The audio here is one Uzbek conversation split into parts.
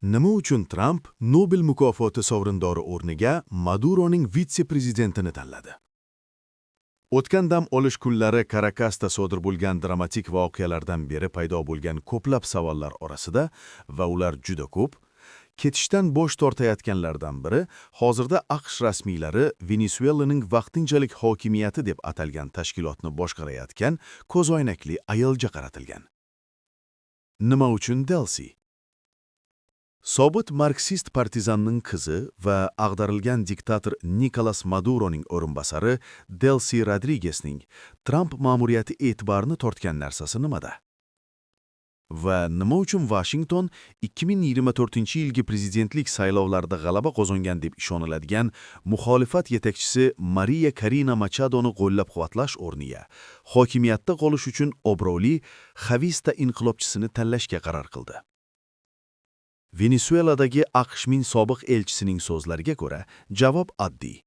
Nima uchun Tramp Nobel mukofoti sovrindori o'rniga Maduroning vitse-prezidentini tanladi? O'tgan dam olish kunlari Karakasda sodir bo'lgan dramatik voqealardan beri paydo bo'lgan ko'plab savollar orasida, va ular juda ko'p, ketishdan bosh tortayotganlardan biri hozirda AQSh rasmiylari Venesuelaning vaqtinchalik hokimiyati deb atalgan tashkilotni boshqarayotgan ko'zoynakli ayolga qaratilgan. Nima uchun Delsi? Sobiq marksist partizanning qizi va ag'darilgan diktator Nikolas Maduroning o'rinbosari Delsi Rodrigesning Tramp ma'muriyati e'tiborini tortgan narsasi nimada? Va nima uchun Washington 2024-yilgi prezidentlik saylovlarida g'alaba qozongan deb ishoniladigan muxolifat yetakchisi Mariya Karina Machadoni qo'llab-quvvatlash o'rniga hokimiyatda qolish uchun obro'li Xavista inqilobchisini tanlashga qaror qildi? Venesueladagi AQShning sobiq elchisining so'zlariga ko'ra, javob oddiy.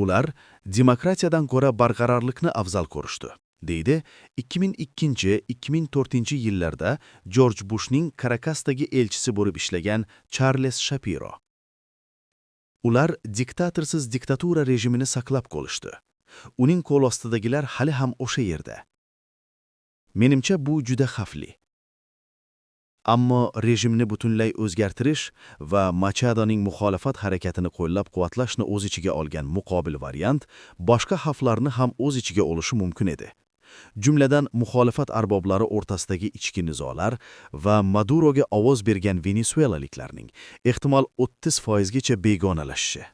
Ular demokratiyadan ko'ra barqarorlikni afzal ko'rishdi, deydi 2002-2004 yillarda Jorj Bushning Karakasdagi elchisi bo'lib ishlagan Charles Shapiro. Ular diktatorsiz diktatura rejimini saqlab qolishdi. Uning qo'l ostidagilar hali ham o'sha yerda. Menimcha, bu juda xavfli. Ammo rejimni butunlay o'zgartirish va Machadoning muxolifat harakatini qo'llab-quvvatlashni o'z ichiga olgan muqobil variant boshqa xavflarni ham o'z ichiga olishi mumkin edi. Jumladan, muxolifat arboblari o'rtasidagi ichki nizolar va Maduroga ovoz bergan venesuelaliklarning ehtimol 30% gacha begonalashishi.